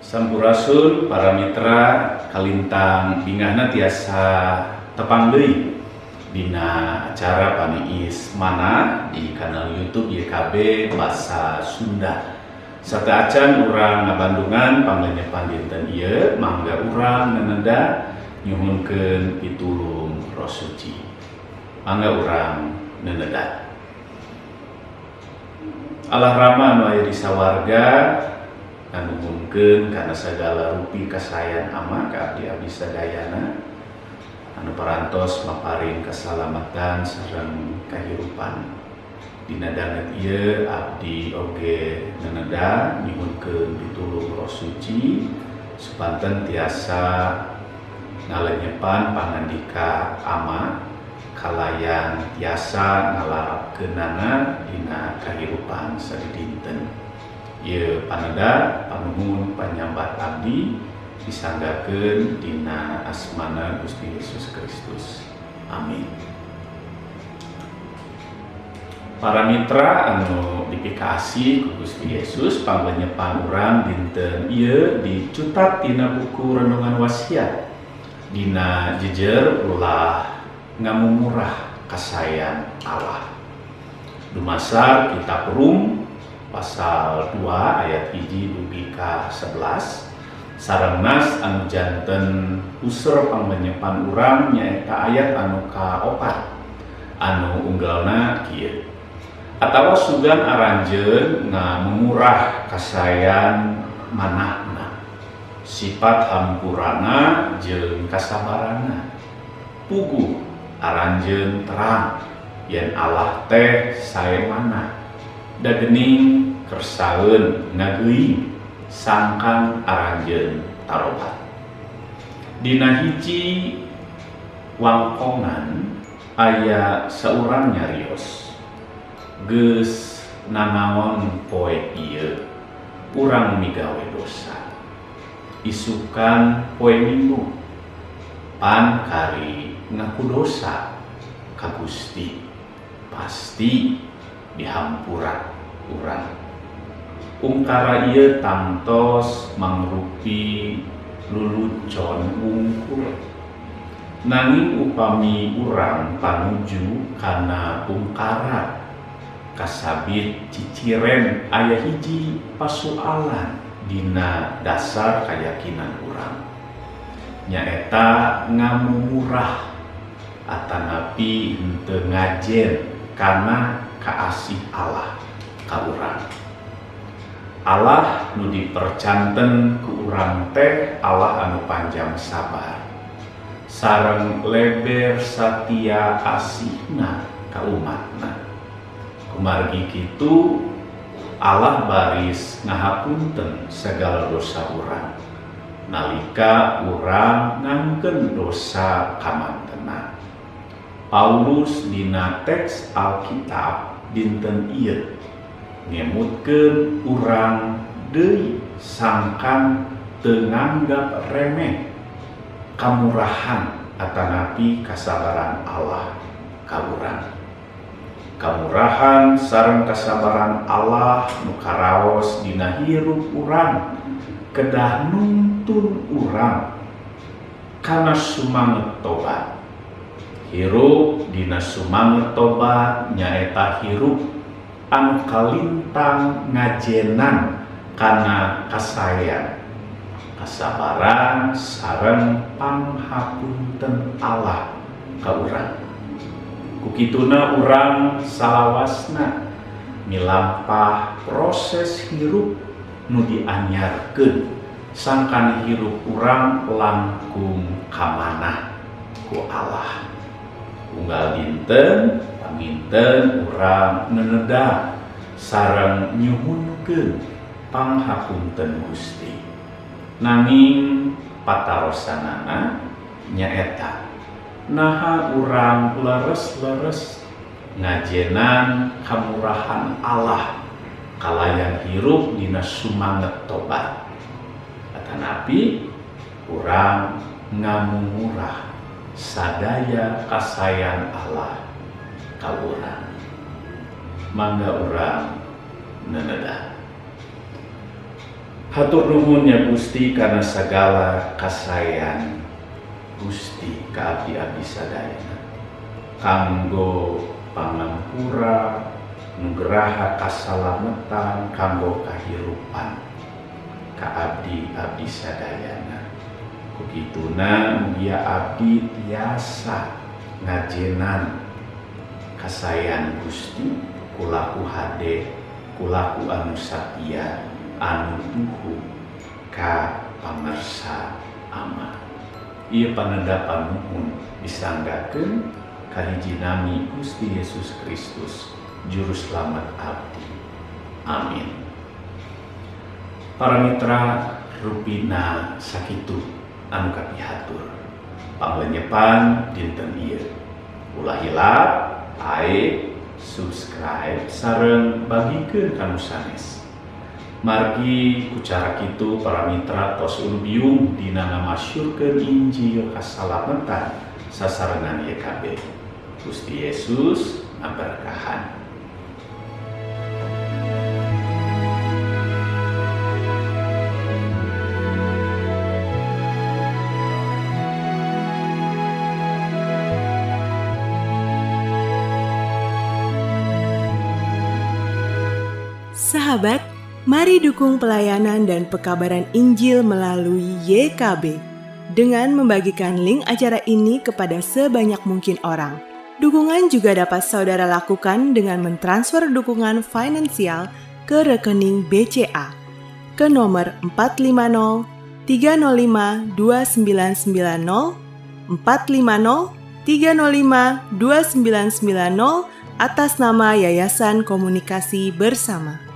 Sampurasun para mitra, kalintang bingahna tiasa tepang deui dina acara Paniis Manah di kanal YouTube YKB Basa Sunda. Sateuacan urang ngabandungan panglenyepan dinten ieu, mangga urang neneda nyuhunkeun pitulung Roh Suci. Mangga urang neneda. Allah Rama anu aya di sawarga, nganuhunkeun kana sagala rupi kasaean Ama ka abdi-abdi sadayana anu parantos maparin kesalamatan sareng kahirupan. Dina danget ieu abdi oge neneda nyuhunkeun pitulung Roh Suci supanten tiasa ngalenyepan pangandika Ama kalayan tiasa ngalarapkeunana dina kahirupan sadidinten. Ieu paneda, panuhun, panyambat abdi disanggakeun dina asmana Gusti Yesus Kristus. Amin. Para mitra anu dipikaasih ku Gusti Yesus, panglenyepan urang dinten ieu dicutat tina buku Renungan Wasiat dina jejer "Ulah Ngamumurah Kasaean Allah", dumasar kitab Rum pasal 2 ayat 1 dugi ka 11. Sareng nas anu janten user panglenyepan urang nyaeta ayat anu kaopat anu unggalna kieu: "Atawa sugan aranjeun ngamumurah kasaean manahna, sifat hampurana jeung kasabaranna? Puguh aranjeun terang yen Allah teh sae manah, da geuning kersaeun ngageuing sangkan aranjeun tarobat." Dina hiji wangkongan aya saurang nyarios, "Geus nanaon poe ieu urang migawe dosa? Isukan poe Minggu, pan kari ngaku dosa ka Gusti, pasti dihampura urang." Ungkara ieu tangtos mangrupi lulucon wungkul. Nanging upami urang panuju kana ungkara kasabit ciciren, aya hiji pasualan dina dasar kayakinan urang, nyaeta ngamumurah atanapi henteu ngajen kana kaasih Allah ka urang. Allah nu dipercanten ku urang teh Allah anu panjang sabar sareng leber satia asihna ka umatna. Kumargi kitu Allah baris ngahapunten segala dosa urang nalika urang ngangken dosa kamantena. Paulus dina teks Alkitab dinten ieu ngemutkeun urang deui sangkan teu nganggap remeh kamurahan atanapi kasabaran Allah ka urang. Kamurahan sareng kasabaran Allah nu karaos dina hirup urang kedah nuntun urang kana sumanget tobat. Hirup dina sumanget tobat nyaeta hirup anu kalintang ngajenan kana kasaean, kasabaran sareng panghapunten Allah ka urang. Kukituna urang salawasna milampah proses hirup nu dianyarkeun sangkan hirup urang langkung kamanah ku Allah. Unggal dinten panginten urang neneda sareng nyuhunkeun panghapunten Gusti. Nanging patarosanana nyaeta, naha urang leres-leres ngajenan kamurahan Allah kalayan hirup dina sumanget tobat atanapi urang ngamumurah sadaya kasaean Allah ka urang? Mangga urang neneda. Hatur nuhun ya Gusti kana sagala kasaean Gusti ka abdi-abdi sadayana, kanggo pangampura, nugraha kasalametan, kanggo kahirupan ka abdi-abdi sadayana. Kukituna mugia abdi tiasa ngajenan kasaean Gusti kulaku hade, kulaku anu satia, anu tuhu ka pangersa Ama. Ieu panendapan nuhun disanggakeun ka hiji nami Gusti Yesus Kristus, Juru Selamat abdi. Amin. Para mitra, rupina sakitu anu kapihatur panglenyepan dinten ieu. Ulah hilap like, subscribe, sareng bagikeun ka nu sanes. Margi ku cara kitu para mitra tos ulubiung dina ngamasyurkeun Injil kasalametan sasarengan YKB. Gusti Yesus ngaberkahan. Sahabat, mari dukung pelayanan dan pekabaran Injil melalui YKB dengan membagikan link acara ini kepada sebanyak mungkin orang. Dukungan juga dapat saudara lakukan dengan mentransfer dukungan finansial ke rekening BCA ke nomor 450 305 2990 450 305 2990 atas nama Yayasan Komunikasi Bersama.